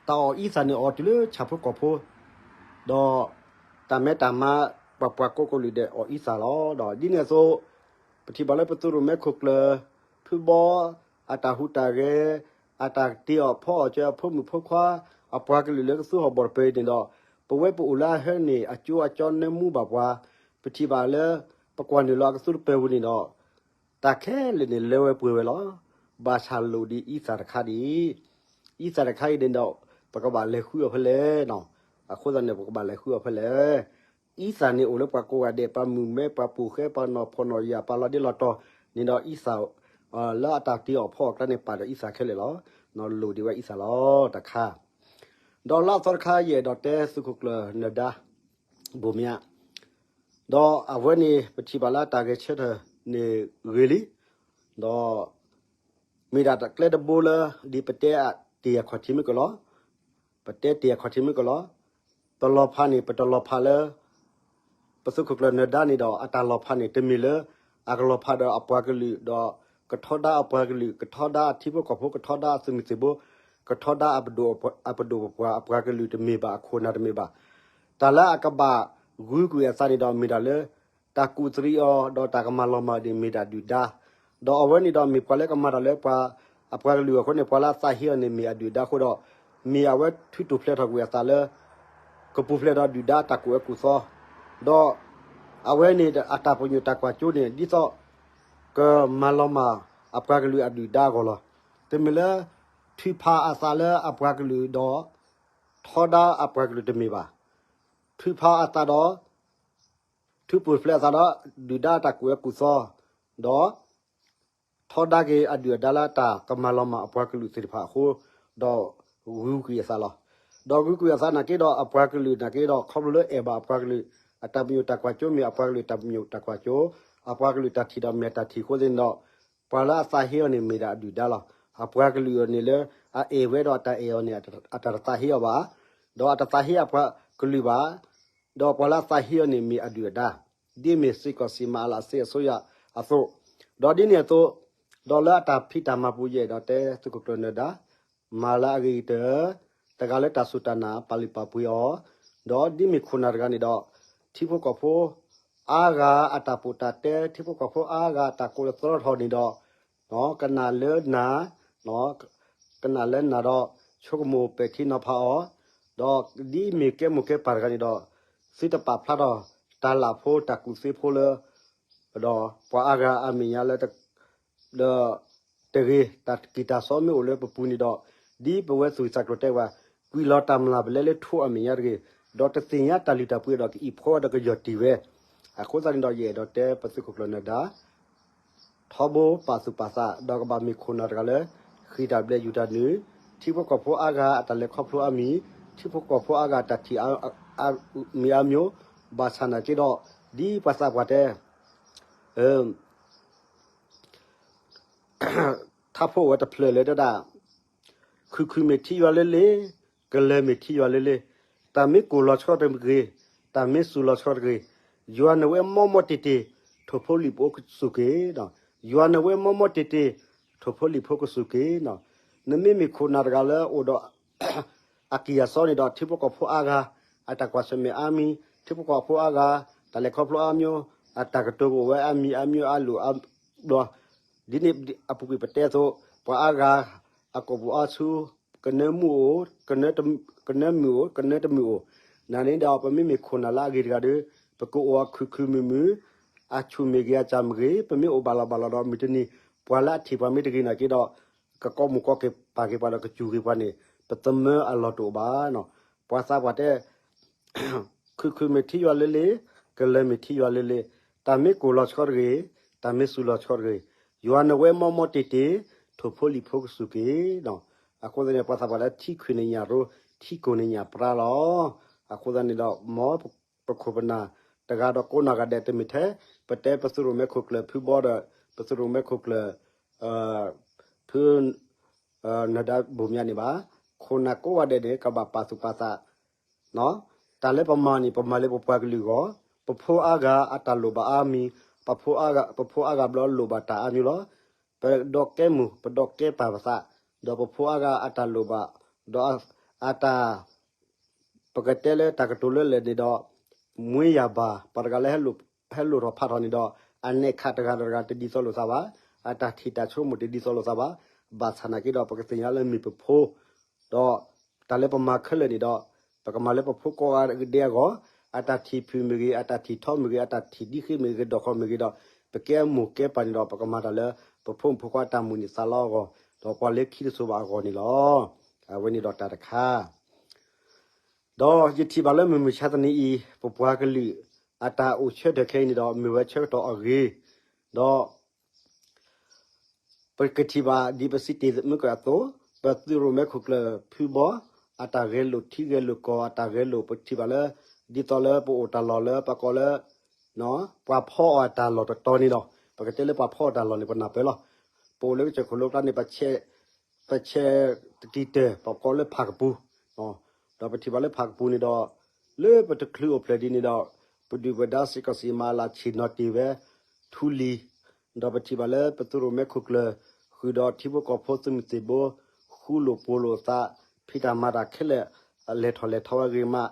တၢ်အီၣ်အံသၣ်န့ၣ်အီၣ်တုၤလၢဆၣ်ဖိကီၢ်ဖိ, ဒီးတၢ်မဲတၢ်မါ ပှၤပှၤကိးကလုာ်ဒဲးအီၣ်အံသၣ်လီၤ. ဒီးဒ်န့ၣ်အသိး ပထံၣ်ဘၣ်လၢပသုးရိၣ်မဲခိၣ်ကျၢၢ် ဖုဘီ အတၢ်ဟူးတၢ်ဂဲၤ, အတၢ်တ့အီၣ်ဖီအီၣ်ကၢအဖိမုၣ်ဖိခွါ, အပှၤကလုာ်လၢကသူဟီၣ်ဘီၣ်တပၢၢ်အံၤန့ၣ်ဒီး ပဝဲပအိၣ်လၢအဟၢန့ၣ် အကၠိအကၠီနၢမူဘၣ်ပှၤ, ပထံၣ်ဘၣ်လၢ ပကွၢ်နုာ်လီၤအကသူတပၢၢ်ပူၤန့ၣ်ဒီး တၢ်ခဲလၢာ်န့ၣ်လၢဝဲပှဲၤဝဲလီၤ. ဘၣ်ဆၣ်လိၣ်ဒံးအံသၣ်တခါဒံး, အံသၣ်တခါအံၤန့ၣ်ဒီး ပကဘၣ်လဲၤဃုအီၤဖဲလဲၣ်. အဃိသတးန့ၣ် ပကဘၣ်လဲၤဃုအီၤဖဲလဲၣ်. အံသၣ်န့ၣ်အိၣ်လၢပှၤကိးဂၤဒဲး ပှၤမုၣ်မဲ ပှၤပိာ်ဃဲ ပှၤနီၢ်ဖှီၣ်နီၢ်ယာ် ပှၤလီၤဒ့လီၤတီၤန့ၣ်ဒီးအံသၣ် လၢအတၢ်တ့အီၣ်ဖီအီၣ်ကျါန့ၣ် ပာ်ဒီးအံသၣ်ခဲလၢာ်လီၤ. လိၣ်ဒံးဝဲအံသၣ်လီၤ တခါ ဒီးလၢအသီတခါ ယအဲၣ်ဒိးတဲသုးခိၣ်ကျၢၢ်နၢၤဒါ ဘိၣ်မၠး, ဒီးအဝဲန့ၣ် ပထံၣ်ဘၣ်လၢတၢ်ဂဲၤဆၢထၢၣ်န့ၣ်ဂ့ၤလံ, ဒီး မ့ၢ်ဒၣ်တၢ်ကျဲတဘိလၢ ဒ်ပတဲတ့ၢ်အခီၣ်ထံးမ့ၢ်ကလီၤ, ပတဲတ့ၢ်အခီၣ်ထံးမ့ၢ်ကလီၤ, ပလီၤဖးန့ၣ် ပတလီၤဖးလၢ ပသုးခိၣ်ကျၢၢ်နၢၤဒါန့ၣ်ဒီး အတၢ်လီၤဖးန့ၣ် တမ့ၢ်လၢ အကလီၤဖးဒီးအပှၤကလုာ်ဒီး ကထီဒါအပှၤကလုာ် ကထီဒါအထံဖိကီၢ်ဖိ ကထီဒါအသုးမုၢ်သံၣ်ဘိ ကထီဒါအပဒိၣ်အပဒိၣ်ပပှၢ် အပှၤကလုာ်တမ့ၢ်ဘၣ် အခိၣ်နၢ်တမ့ၢ်ဘၣ်. တၢ်လၢအကဘၣ်ဂုာ်ကွံာ်အသးန့ၣ်ဒီးမ့ၢ်ဒၣ်လၢ တၢ်ကူၣ်သရံးအီၤ ဒီးတၢ်ကမၤလီၤမၢ်န့ၣ်မ့ၢ်ဒၣ်ဒုၣ်ဒါ ဒီးအဝဲန့ၣ်ဒီးမ့ၢ်ပှၤလၢကမၤတၢ်လၢပှၤ အပှၤကလုာ်အဃိန့ၣ် ပှၤလၢအသးဟ့အီၤန့ၣ်မ့ၢ်အဒုၣ်ဒါအဃိဒီး မ့ၢ်အဝဲထုးတိာ်ဖျဲးထီၣ်ကွံာ်အသးလၢ ကပူၤဖျဲးဒီးဒုၣ်ဒါတၢ်ကူၣ်အၢကူၣ်သီ ဒီး အဝဲန့ၣ်အတၢ်ပညိၣ်တၢ်ကွၢ်စိန့ၣ် ဒ်သိး ကမၤလီၤမၢ်အပှၤကလုာ်အဒုၣ်ဒါအဂီၢ်လီၤ. တမ့ၢ်လၢ ထုးဖးအသးလၢအပှၤကလုာ်ဒီး ထီဒါအပှၤကလုာ်တမ့ၢ်ဘၣ်. ထုးဖးအသးဒီး ထုးတိာ်ဖျဲးအသးဒီး ဒုၣ်ဒါတၢ်ကူၣ်အၢကူၣ်သီ ဒီး ထီဒါက့ၤအဒုၣ်အဒါလၢတၢ်ကမၤလီၤမၢ်အပှၤကလုာ်သ့ၣ်တဖၣ်အဃိ ဒီးဂုာ်ကွံာ်အသးလီၤ. ဒီးဂုာ်ကွံာ်အသးနာ်က့ဒီး အပှၤကလုာ်နာ်က့ဒီး ခီဖျိလၢအဲၣ်ဘၣ်အပှၤကလုာ် အတၢ်ပညိၣ်တၢ်ကွၢ်စိမ့ၢ်အပှၤကလုာ်တၢ်ပညိၣ်တၢ်ကွၢ်စိ အပှၤကလုာ်တၢ်ထံၣ်ဒီးမ့ၢ်အတၢ်ထံၣ်အဃိသတးန့ၣ်ဒီး ပှၤလၢအသးဟ့အီၤန့ၣ်မ့ၢ်ဒၣ်အဒုၣ်ဒါလီၤ. အပှၤကလုာ်အီၤန့ၣ်လၢ အအဲၣ်ဝဲဒီးအတၢ်အဲၣ်အီၤန့ၣ် အတၢ်တသးဟ့အီၤဘၣ်. ဒီးအတသးဟ့အပှၤကလုာ်ဘၣ်. ဒီးပှၤလၢအသးဟ့အီၤန့ၣ်မ့ၢ်အဒုၣ်အဒါ ဒ်မ့ၢ်စ့ၢ်ကီးစံးမၤအလးစ့အစိုးရအသိး, ဒီးဒ်န့ၣ်အသိး, ဒီးလၢအတၢ်ဖံးတၢ်မၤပူၤယဲၢ်ဒီးတဲသုးခိၣ်ကျၢၢ်နၢၤဒါ, မၤလၢအဂ့ၤကတၢၢ်, တဂၤလၢတၢ်စူၢ်တၢ်နာ်ပာ်လုၢ်ပာ်ပှ့ၤအီၤ, ဒီးဒ်မ့ၢ်ခိၣ်နၢ်တဂၤန့ၣ်ဒီး, ထံဖိကီၢ်ဖိအါဂၤအတၢ်ပီးတၢ်တဲ, ထံဖိကီၢ်ဖိအါဂၤအတၢ်ကိးလၢသရီထီၣ်န့ၣ်ဒီး, ကနၣ်လၢနၢ် ကနၣ်လၢနၢ်ဒီး ဆိကမိၣ်ပဲာ်ထံနီၤဖးအီၤ, ဒီးဒ်မ့ၢ်ကဲမိၢ်ကဲပၢ်တဂၤန့ၣ်ဒီး, သုတပာ်ဖျါထီၣ်တၢ်လၣ်ဖိတၢ်ကူၣ်သ့ဖိလၢ, ဒီးပှၤအါဂၤအမဲာ်ညါလၢ, ဒီးတဂ့ၤ, တၢ်တၢ်ကံၢ်တၢ်စီမ့ၢ်အိၣ်လၢပပူၤန့ၣ်ဒီး, ဒ်ပဝဲသူၣ်က့သးကျိၤတဲဝဲ, ကွံာ်လီၤတၢ်မျၢ်ပလဲလၢထိအမဲာ်ညါတဂ့ၤ, ဒီးတသ့ၣ်ညါတၢ်လုၢ်တၢ်ပှ့ၤဒီးကအံးဖီဝဲဒီးကယီၢ်တံၢ်ဝဲ, အဃိသတးန့ၣ်ဒီး ယအဲၣ်ဒိးတဲပသုးခိၣ်ကျၢၢ်နၢၤဒါ ထီဘိပာ်သူၣ်ပာ်သး ဒီးကဘၣ်မ့ၢ်ခိၣ်နၢ်တဂၤလၢ ဃ့တၢ်ဘျဲးယူၤတၢ်နုာ်, ထံဖိကီၢ်ဖိအါဂၤအတၢ်လဲၤခီဖျိအါမံၤ, ထံဖိကီၢ်ဖိအါဂၤအတၢ်ထံၣ်အါမံၤအါမျိုး, ဘၣ်ဆၣ်နာ်က့ဒီး, ဒ်ပှၤသးပှၢ်တဲ ထါဖိအိၣ်ဝဲတဖျၢၣ်လၢတဒၣ်, ခုၣ်ခုၣ်မ့ၢ်ထံယွၤလၢလ့, ကလၢၤမ့ၢ်ထံယွၤလၢလ့, တၢ်မ့ၢ်ကိၢ်လီၤဆီတဂ့ၤ, တၢ်မ့ၢ်စူၤလီၤဆီတဂ့ၤ, ယွၤနဝဲမီမီတ့ၢ်တ့ၢ်, ထိၣ်ဖိလံၣ်ဖိကစူၢ်က့ၤ, ယွၤနဝဲမီမီတ့ၢ်တ့ၢ်, ထိၣ်ဖိလံၣ်ဖိကစူၢ်က့ၤ, နမ့မ့ၢ်ခိၣ်နၢ်တဂၤလၢအိၣ်ဒီး အကံၢ်အစီန့ၣ်ဒီး ထံဖိကီၢ်ဖိအါဂၤ အတၢ်ကွၢ်ဆၢၣ်မဲာ်အါမံၤ, ထံဖိကီၢ်ဖိအါဂၤ တၢ်လဲၤခီဖျိအါမျိုး, အတၢ်ကတိၤကအိၣ်ဝဲအါမံၤအါမျိုးအါလိာ်အါဘျီ, ဒ်န့ၣ်အပူၤကွံာ်ပတဲအသိး, ပှၤအါဂၤ အကိာ်ပူၤအါဆူ, ကနၢမုာ်အိၣ်, ကနၢမုာ်အိၣ်, ကနၢတမုာ်အိၣ်, နာ်န့ၣ်ဒီး ပမ့မ့ၢ်ခိၣ်နၢ်လၢအဂ့ၤတဂၤဒီး, ပကအိၣ်အီၤခုၣ်ခုၣ်မုာ်မုာ်, အဆူၣ်မ့ၢ်ဂ့ၤအစၢ်မ့ၢ်ဂ့ၤ, ပမ့ၢ်အိၣ်ဘၣ်လီၤဘၣ်လီၤဒီး မုၢ်တနံၤ ပှၤလၢအထံၣ်ပှၤမ့ၢ်တဂ့ၤနာ်က့ဒီး, ကကိးမုၢ်ကီးက့ၤပာ်က့ၤပှၤဒီးကစူၢ်က့ၤပှၤန့ၣ်, ပသမၢအလီၢ်တအိၣ်ဘၣ်. ပှၤသးပှၢ်တဲ ခုၣ်ခုၣ်မ့ၢ်ထံယွၤလၢလ့, ကလၢၤမ့ၢ်ထံယွၤလၢလ့, တၢ်မ့ၢ်ကိၢ်လီၤဆီတဂ့ၤ, တၢ်မ့ၢ်စူၤလီၤဆီတဂ့ၤ, ယွၤနဝဲမီမီတ့ၢ်တ့ၢ်, ထိၣ်ဖိလံၣ်ဖိကစူၢ်က့ၤ. အဃိသတးန့ၣ် ပှၤသးပှၢ်လၢထံခုၣ်န့ၣ်ညၣ်ရိ, ထံကိၢ်န့ၣ်ညၣ်ပြါလီၤ. အဃိသတးန့ၣ်ဒီး မ်ပခိၣ်ပနၢ်တဂၤဒီးကိးနီၢ်ဂၤဒဲးတမ့ၢ်ထဲ, ပတဲပသုးရိၣ်မဲခိၣ်ကျၢၢ်ဖုဘီဒီး ပသုးရိၣ်မဲခိၣ်ကျၢၢ် ဖု နၢၤဒါဘိၣ်မၠါန့ၣ်ဘၣ်, ခိၣ်နၢ်ကိးဂၤဒဲးန့ၣ် ကဘၣ်ပာ်သူၣ်ပာ်သး, တၢ်လၢပမၤန့ၣ် ပမၤလၢပပှၤကလုာ်အဂီၢ်, ပဖိအါဂၤအတၢ်လိၣ်ဘၣ်အါမံၤ, ပဖိအါဂၤဘျီလိၣ်ဘၣ်တၢ်အါမံၤလီၤ. ပဒီးကဲမိၢ် ပဒီးကဲပၢ်ပသး, ဒီးပဖိအါဂၤအတၢ်လိၣ်ဘၣ်, ဒီးအတၢ် ပကတဲလၢတၢ်ကတိၤလၢလၢာ်န့ၣ်ဒီး, မွေးရာပါ ပှၤတဂၤလၢ ဟဲလိၣ်ထီၣ်ဖးထီၣ်န့ၣ်ဒီး, အနဲၣ်ခးတဂၤတဂၤတဒ်သိးလိာ်သးဘၣ်, အတၢ်ထံၣ်တၢ်ဆိကမိၣ်တဒ်သိးလိာ်သးဘၣ်, ဘၣ်ဆၣ်နာ်က့ဒီး ပကသ့ၣ်ညါလၢမ့ၢ်ပဖိ, ဒီးတၢ်လၢပမၤခဲလၢာ်န့ၣ်ဒီး, ပကမၤလၢပဖိကိးဂၤဒဲးအဂီၢ်, အတၢ်ထံၣ်ဖုၣ်မ့ၢ်ဂ့ၤ, အတၢ်ထံၣ်ထီမ့ၢ်ဂ့ၤ, အတၢ်ထံၣ်ဒံဃ့မ့ၢ်ဂ့ၤ, ဒီးခီမ့ၢ်ဂ့ၤဒီး, ပကဲမိၢ်ကဲပၢ်န့ၣ်ဒီး ပကမၤတၢ်လၢ ပဖိမုၣ်ဖိခွါအတၢ်မုၢ်န့ၢ်သးလီအဂီၢ်, ဒီးပှၤလၢခံတစိၤဘၣ်အဂီၢ်န့ၣ်လီၤ. အဝဲန့ၣ်ဒီးတၢ်တခါ ဒီးယထံၣ်ဘၣ်လၢမုၢ်မဆါတနံၤအံၤ ပပှၤကလုာ် အတၢ်အိၣ်ဆၢထၢၣ်ခဲအံၤန့ၣ်ဒီး မ့ၢ်ဝဲဆၢကတီၢ်အဂ့ၤ, ဒီး ပကထံၣ်ဘၣ်ဒ်ပစံးတ့ၢ်မုၢ်ကၢအသိး, ပသုးရိၣ်မဲခိၣ်ကျၢၢ်ဖုဘီ, အတၢ်ဂဲၤလိာ်ထံဂဲၤလိာ်ကီၢ် အတၢ်ဂဲၤလိာ် ပထံၣ်ဘၣ်လၢ ဒ်သိးလၢပအိၣ်တၢ်လီၢ်လၢပကိးလၢ ပှၤဖီအီၣ်အတၢ်လီၢ်တတီၤန့ၣ်ဒီး, ပကတဲလၢပှၤဖီအီၣ်တၢ်လီၢ်န့ၣ် ပနၢ်ပၢၢ်လီၤ. ပအိၣ်လၢကစၢၢ်ခိၣ်လိကျါန့ၣ် ပဆဲးတကံၢ်တၢၢ် ပကိးလၢဖးကပူၤ, ဒီးပထံၣ်ဘၣ်လၢဖးကပူၤန့ၣ်ဒီး, လၢပတချုးအိၣ်ဖျဲၣ်ဒ်န့ၣ်ဒီး, ပဒုၣ်ပဒါစ့ၢ်ကီးစံးမၤလၢဆ့ၣ်နီၤတ့ၢ်ဝဲ ထူလံၤ ဒီးပထံၣ်ဘၣ်လၢပသုးရိၣ်မဲခိၣ်ကျၢၢ် ဃုာ်ဒီးထံဖိကီၢ်ဖိသုးမုၢ်သံၣ်ဘိ ဃူလိာ်ဖိးလိာ်သး ဖံးတၢ်မၤတၢ်ခဲလၢာ် လဲၤထီၣ်လဲၤထီဝဲဂ့ၤမး,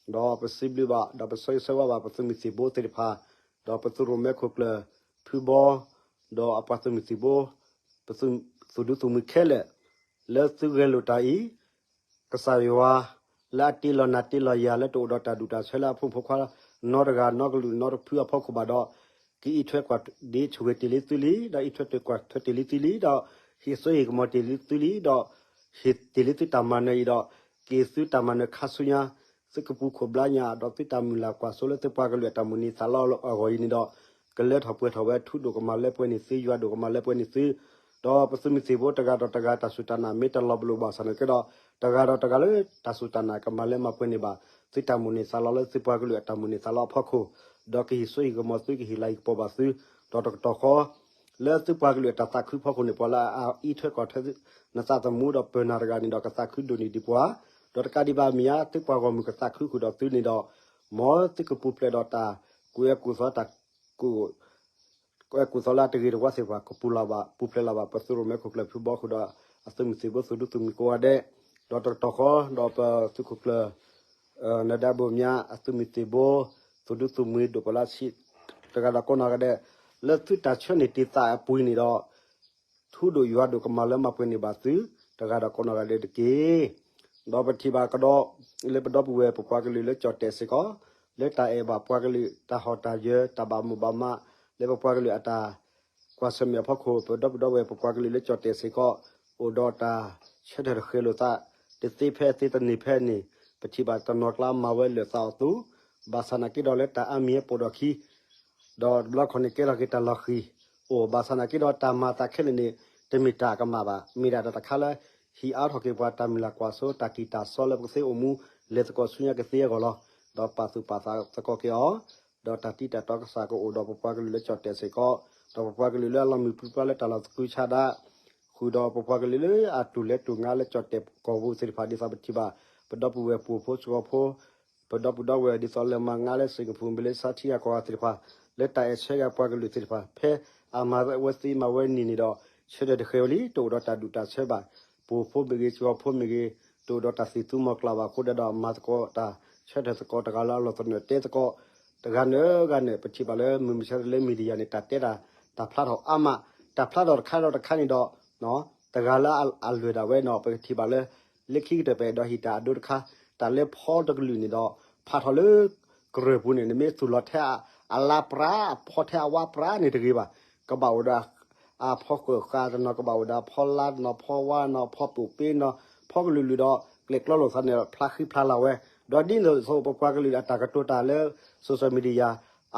ဒီးပစံးဘျုးဘၣ် ဒီးပဆၢဂ့ၤဆၢဝါဘၣ်ပသုးမုၢ်သံၣ်ဘိသ့ၣ်တဖၣ်, ဒီးပသုးရိၣ်မဲခိၣ်ကျၢၢ် ဖုဘီ ဒီးအပှၤသုးမုၢ်သံၣ်ဘိ ပသုး သုးဒူသုးမုၢ်ခဲလၢာ် လၢသုဂဲၤလိာ်တၢ်အံၤ ကစၢ်ယွၤ လၢအတ့လီၤနၤတ့လီၤယၤ လၢတအိၣ်ဒီးတၢ်ဒူၣ်တၢ်ဆၢလၢအဖိမုၣ်ဖိခွါ နီတဂၤနီကလုာ်နီတဖုအဖီခိၣ်ဘၣ်ဒီး ကအံးထွဲကွၢ်ဒ့ ဆိၣ်ဂ့ၤတ့ၢ်လံသုလံ, ဒီးအံးထွဲတ့ၢ်ကွၢ်ထွဲတ့ၢ်လံသုလံ, ဒီးဟ့ၣ်စိဟ့ၣ်ကမီၤတ့ၢ်လံသုလံ, ဒီးဟ့ၣ်တ့ၢ်လံသုတၢ်မၤနၢၤအံၤဒီး က့ၤသုတၢ်မၤနၢၤခါဆူညါ သုကပူၤခိၣ်ဘျါညါ ဒီးသုတၢ်မုၢ်လၢ်ကွၢ်စိလၢသုပှၤကလုာ်အတၢ်မိၣ်န့ၢ်သးလီအဂီၢ်အံၤန့ၣ်ဒီး ကလၢထီၣ်ပှဲၤထီၣ်ဝဲ ထူဒိၣ်ကမၤလၢပှဲၤန့ၢ်သု ယွၤဒိၣ်ကမၤလၢပှဲၤန့ၢ်သု, ဒီးပသုးမုၢ်သံၣ်ဘိတဂၤဒီးတဂၤတၢ်စူၢ်တၢ်နာ်မ့ၢ်တလီၤပလိာ်ဘၣ်ဆၣ်နာ်က့ဒီး တဂၤဒီးတဂၤလၢတၢ်စူၢ်တၢ်နာ်ကမၤလၢမၤပှဲၤန့ၢ်ဘၣ် သုတၢ်မိၣ်န့ၢ်သးလီလၢသုပှၤကလုာ်အတၢ်မိၣ်န့ၢ်သးလီအဖီခိၣ်, ဒီးကဟ့ၣ်စိဟ့ၣ်ကမီၤသု ကဟ့ၣ်လၤဟ့ၣ်ကပီၤဘၣ်သု, ဒီးတကတီၢ်ဃီ လၢသုပှၤကလုာ်အတၢ်သးခုဖီခိၣ်န့ၣ် ပှၤလၢအအံးထွဲကွၢ်ထွဲ နသးသမူဒီးပၢၤနၤတဂၤန့ၣ်ဒီး ကသးခုဒိၣ်န့ၢ်ဒံးပှၤ, ဒီးတကးဒံးဘၣ်မ့ၢ်ဧါ သုပှၤဂီၢ်မုၢ်ကသးခုဃုာ်ဒီးသုန့ၣ်ဒီး မ်သုကပူၤဖျဲးဒီးတၢ်ကူၣ်အဲၣ်ကူၣ်သီ တၢ်ကူၣ် ကူၣ်အဲၣ်ကူၣ်သီလၢအတဂ့ၤတဝါသ့ၣ်တဖၣ် ကပူၤလၢ်ဘၣ် ပူၤဖျဲးလၢ်ဘၣ် ပသုးရိၣ်မဲခိၣ်ကျၢၢ်ဖုဘီဃုာ်ဒီး အသုးမုၢ်သံၣ်ဘိသုးဒူသုးမုၢ်ကိးဂၤဒဲး, ဒီးတကတီၢ်ဃီ ဒီးပသုးခိၣ်ကျၢၢ် နဒါဘိၣ်မၠါ အသုးမုၢ်သံၣ်ဘိ သုးဒူသုးမုၢ်ဒိၣ်ပှၤလၢဆံး တဂၤဒီးကိးနီၢ်ဂၤဒဲး လၢသုတၢ်ဆၢန့ၢ်တ့ၢ်သးအပူၤန့ၣ်ဒီး ထူဒိၣ်ယွၤဒိၣ်ကမၤလၢမၤပှဲၤန့ၢ်ဘၣ်သု တဂၤဒီးကိးနီၢ်ဂၤဒဲးတက့ၢ်. ဒီးပထံၣ်ဘၣ်ကဒီး လၢပဒီပုၢ်ဝဲၢ်ပပှၤကလုာ်လၢကၠီၣ်တဲၣ်စ့ၢ်ကီး လၢတၢ်အဲၣ်ဘၣ်ပှၤကလုာ် တၢ်ဟီၣ်တၢ်ယၢၤ တၢ်ဘၣ်မိၣ်ဘၣ်မး လၢပပှၤကလုာ်အတၢ်ကွၢ်ဆၢၣ်မဲာ်အဖီခိၣ် ပဒီပုၢ်ဒီဝဲၢ်ပပှၤကလုာ်လၢကၠီၣ်တဲၣ်စ့ၢ်ကီး အိၣ်ဒီးတၢ်ဆၢထၢၣ်တဃဲၤလိာ်သး တသ့ဖဲသ့တန့ၢ်ဖဲန့ၣ် ပထံၣ်ဘၣ်တနီၤကျါမၤဝဲလၢာ်သးအီၤသူ ဘၣ်ဆၣ်နာ်က့ဒီးလၢတၢ်အါမံၤပိာ်ဒီးခံ ဒီးတဘျီခီန့ၣ်ကဲထီၣ်က့ၤတၢ်လီၤဃံၤ အိၣ်ဘၣ်ဆၣ်နာ်က့ဒီးတၢ်မၤသးခဲလၢာ်န့ၣ် တမ့ၢ်တၢ်ကမၣ်ဘၣ် မ့ၢ်ဒၣ်တၢ်တခါလၢ ဟံးအါထီၣ်က့ၤပှၤတၢ်မုၢ်လၢ်ကွၢ်စိ တၢ်ကံၢ်တၢ်စီလၢပကသ့အိၣ်မူ လဲၤသကိးဆူညါကသ့အဂီၢ်လီၤ. ဒီးပာ်သူၣ်ပာ်သးသကိးက့ၤအီၤ ဒီးတၢ်တံၢ်တၢ်တီကစၢ်ကအိၣ်ဒီးပပှၤကလုာ်လၢကၠီၣ်တဲၣ်စ့ၢ်ကီး ဒီးပပှၤကလုာ်လၢအလီၤမုၢ်ပြံပြါလၢတၢ်လီၢ်သကုၤဆးဒး ဃုာ်ဒီးပပှၤကလုာ်လၢအတူၢ်လဲၤတူၢ်ငါလၢကၠီၣ်တဲၣ်ကီၢ်ပူၤသ့ၣ်တဖၣ် ဒ်သိးပထံၣ်ဘၣ် ပဒီပုၢ်ဝဲၢ်ပှိၢ်ဖိစှီၤဖိ ပဒီပုၢ်ဒီဝဲၢ်ဒ်သိးလၢမၤငါလၢ Singapore မ့ၢ်လၢ South Korea ကီၢ်ဂၤသ့ၣ်တဖၣ် လၢတၢ်အဲၣ်ဆၢက့ၤပှၤကလုာ်သ့ၣ်တဖၣ် ဖဲအမၤဝဲသ့မၤဝဲန့ၣ်န့ၣ်ဒီး ဆၢထၢၣ်တဃဲၤဝဲလံ တအိၣ်ဒီးတၢ်ဒူၣ်တၢ်ဆၢဘၣ် ပှိၢ်ဖိမ့ၢ်ဂ့ၤ စှီၤဖိမ့ၢ်ဂ့ၤ တအိၣ်ဒီးတၢ်သံၣ်သူမီၤကျၢ်ဘၣ်အဃိဒီး မၤသကိးတၢ်ဆၢထၢၣ်သကိးတဂၤလၢအလီၢ်သနၢၣ်တဲသကိး တဂၤန့ၣ်ဂၤန့ၣ် ပထံၣ်ဘၣ်လၢမုၢ်မဆါတလၢ media န့ၣ် တၢ်တဲတၢ် တၢ်ဖျါထီၣ်အါမး တၢ်ဖျါထီၣ်တခါဒီးတခါန့ၣ်ဒီး တဂၤလၢအလွဲၢ်ဒၣ်ဝဲန့ၣ် ပကထံၣ်ဘၣ်လၢ လၢခံကတၢၢ်ပအဲၣ်ဒိးဟ့ၣ်တၢ်အဒိတခါ တၢ်လၢဖီတကလုာ်န့ၣ်ဒီး ဖးထီၣ်လၢ ကရၢၢ်ပူၤန့ၣ် နမ့ၢ်သူၣ်လီၤထဲအလါပြး ဖီထဲအဝါပြးန့ၣ်တဂ့ၤဘၣ် ကဘၣ်အိၣ်ဒီး အဖီဃၢၤဃာ်တနီၤ ကဘၣ်အိၣ်ဒီးဖီလါတနီၤ ဖီဝါနီၤ ဖီပိာ်ပ့နီၤ ဖီကလုာ်လုာ်ဒီး ကျဲၣ်ကျီလိာ်သးန့ၣ် ဖျါဃံဖျါလၤဝဲ ဒီးဒ်န့ၣ်အသိးပပှၤကလုာ်အတၢ်ကတိၤတၢ်လၢ social media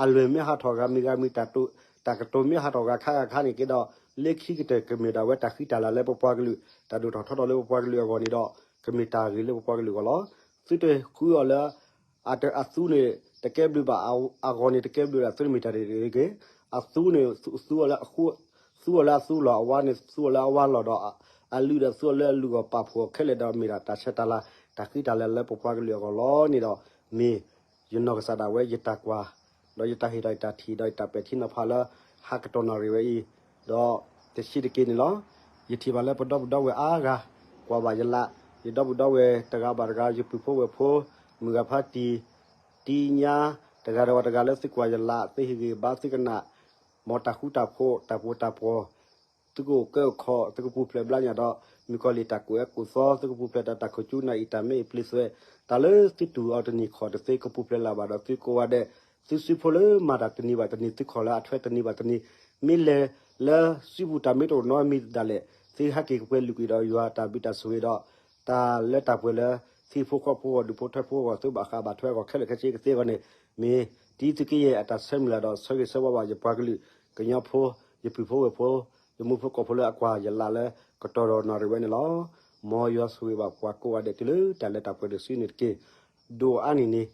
အလွဲၢ်မ့ၢ်ဟးထီၣ်ဂၤမံၤဂၤမံၤ တၢ်ကတိၤမ့ၢ်ဟးထီၣ်ဂၤခါဂၤခါန့ၣ်က့ဒီး လၢခံကတၢၢ်ကမ့ၢ်ဒၣ်ဝဲတၢ်ဃံတၢ်လၤလၢပပှၤကလုာ် တၢ်ဒိၣ်ထီၣ်ထီထီၣ်လၢပပှၤကလုာ်အဂီၢ်န့ၣ်ဒီး ကမ့ၢ်တၢ်ဂ့ၤလၢပပှၤကလုာ်အဂီၢ်လီၤ. သုတဃုအီၤလၢ အတအသူန့ၣ် တကဲဘျုးဘၣ် အဂီၢ်န့ၣ်တကဲဘျုးဒၣ်သုတမ့ၢ်တၢ်တဂ့ၤ အသူန့ၣ် သူအီၤလၢအသူလီၤ အဝါန့ၣ် သူအီၤလၢအဝါလီၢ်ဒီး အလုၢ်ဒီးသူအီၤလၢအလုၢ်အဂီၢ် ပာ်ဖှိၣ်အီၤခဲလၢာ်ဒီး မ့ၢ်ဒၣ်တၢ်ဆၢတၢ်လၤ တၢ်ဃံတၢ်လၤလၢပပှၤကလုာ်အဂီၢ်လီၤန့ၣ်ဒီး မ့ၢ်ယနီၢ်ကစၢ်ဒၣ်ဝဲယတၢ်ကွၢ် ဒီးယတၢ်ဟ့ၣ်ဒီးယတၢ်ထံၣ်ဒီးယတၢ်ပဲာ်ထံနီၤဖးလၢ ဟးကတီၢ်နၣ်ရံၣ်ဝဲအံၤ ဒီးတဆံးတက့ၢ်န့ၣ်လီၤ. ယထံၣ်ဘၣ်လၢပဒီပုၢ်ဒီဝဲၢ်အါဂၤ ကွၢ်ဘၣ်ယလၢ် ယဒီပုၢ်ဒီဝဲၢ်တဂၤဘၣ်တဂၤ ယပုၢ်ဖိဝဲၢ်ဖိ မုၢ်ဂၤဖါတံၢ် တံၢ်ညါ တဂၤဒီးတဂၤလၢသုကွၢ်ယလၢ် သုဟ့ၣ်ဂံၢ်ဘါသုကနၣ် မ်တၢ်ဃူတၢ်ဖိး တၢ်ပှိၤတၢ်ပှီၤ သုကအိၣ်ကဲအိၣ်ခီၣ် သုကပူၤဖျဲးဘျါညၣ်ဒီး မုၣ်ကီၤလံၢ်တၢ်ကူၣ်အဲၣ်ကူၣ်သီ သုကပူၤဖျဲးတၢ်တၢ်ခိၣ်ကၠူနၢ်အံၤတၢ်မ့ၢ်အံၤပျ့ၤသွဲး တၢ်လၢသုတူၢ်အီၤတနံၤခီၣ်တသ့ ကပူၤဖျဲးလၢၤဘၣ်ဒီးသုကိးဂၤဒဲး သုစုဖိလၢမၤတၢ်တနံၤဘၣ်တနံၤ သုခီၣ်လၢအထွဲတနံၤဘၣ်တနံၤ မ့ၢ်လဲၤလၢစုပူၤတၢ်မ့ၢ်တအိၣ်နီတမံၤဒၣ်လဲာ် သုဟဲက့ၤကပှဲၤလုာ်ကွံာ်ဒီးယွၤတၢ်ဘျုးတၢ်ဆိၣ်ဂ့ၤဒီး တၢ်လၢတၢ်ပှဲၤလၢ ဟံၣ်ဖိဃီဖိအဂီၢ် ဒူၣ်ဖိထၢဖိအဂီၢ် သုဘၣ်ဃးဘၣ်ထွဲအဂီၢ်ခဲလၢာ်ခဲဆ့ကသ့အဂီၢ်န့ၣ် မ့ၢ်တံၤသုးက့ယဲၢ်အတၢ်ဆၢမုၢ်လၢ်ဒီး ဆၢဂ့ၤဆၢဝါဘၣ်ယပှၤကလုာ် ကညီဖိ ယပုၢ်ဖိဝဲၢ်ဖိ ယမူဖိကီၢ်ဖိလၢအကွၢ်ယလၢ်လၢ ကတီၢ်ဒီးနၣ်ရံၣ်ဝဲန့ၣ်လီၤ. မ်ယွၤဆိၣ်ဂ့ၤဘၣ်ပှၤကိးဂၤဒဲးတုၤလၢတၢ်လၢတၢ်ပှဲၤတစုန့ၣ်တက့ၢ်. ဒိၣ်အါန့ၢ်န့ၣ်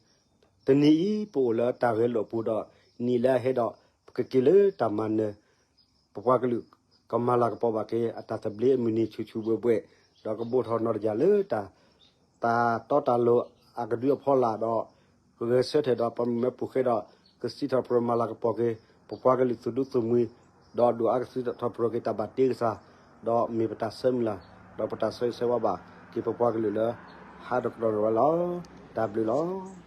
တနံၤအံၤ ပအိၣ်လၢတၢ်ဂဲၤလိာ်အပူၤဒီး နံၣ်လၢအဟဲဒီး ပကက့ၤလၢတၢ်မၤနၢၤ ပပှၤကလုာ် ကမၤလၤကပီၤဘၣ်က့ၤ အတၢ်သဘျ့အမုၢ်နံၤဆူၣ်ဆူၣ်ဘှဲၣ်ဘှဲၣ် ဒီးကဘိၣ်ထီၣ်နီၣ်တယၢ်လၢတၢ် တၢ်တီတၢ်လိၤအကဒုအဖီလာ်ဒီး ကဂဲၤဆၢထၢၣ်ဒီးပမုၢ်မဲပူၤဃဲဒီး ကစံးထီၣ်ပတြၢၤမၤလၤကပီၤက့ၤ ပပှၤကလုာ်သူၣ်ဒူသးမုာ် ဒီးဒုးအါကသုထီၣ်ပတြၢၤက့ၤတၢ်ဘၣ်တ့ကစၢ်, ဒီးမ့ၢ်ပတၢ်ဆၢမုၢ်လၢ်, ဒီးပတၢ်ဆၢဂ့ၤဆၢဝါဘၣ်က့ၤပပှၤကလုာ်လၢ ဟးဒီးကဒီးရဲၣ်ဝဲလီၤ. တၢ်ဘျုးလီၤ.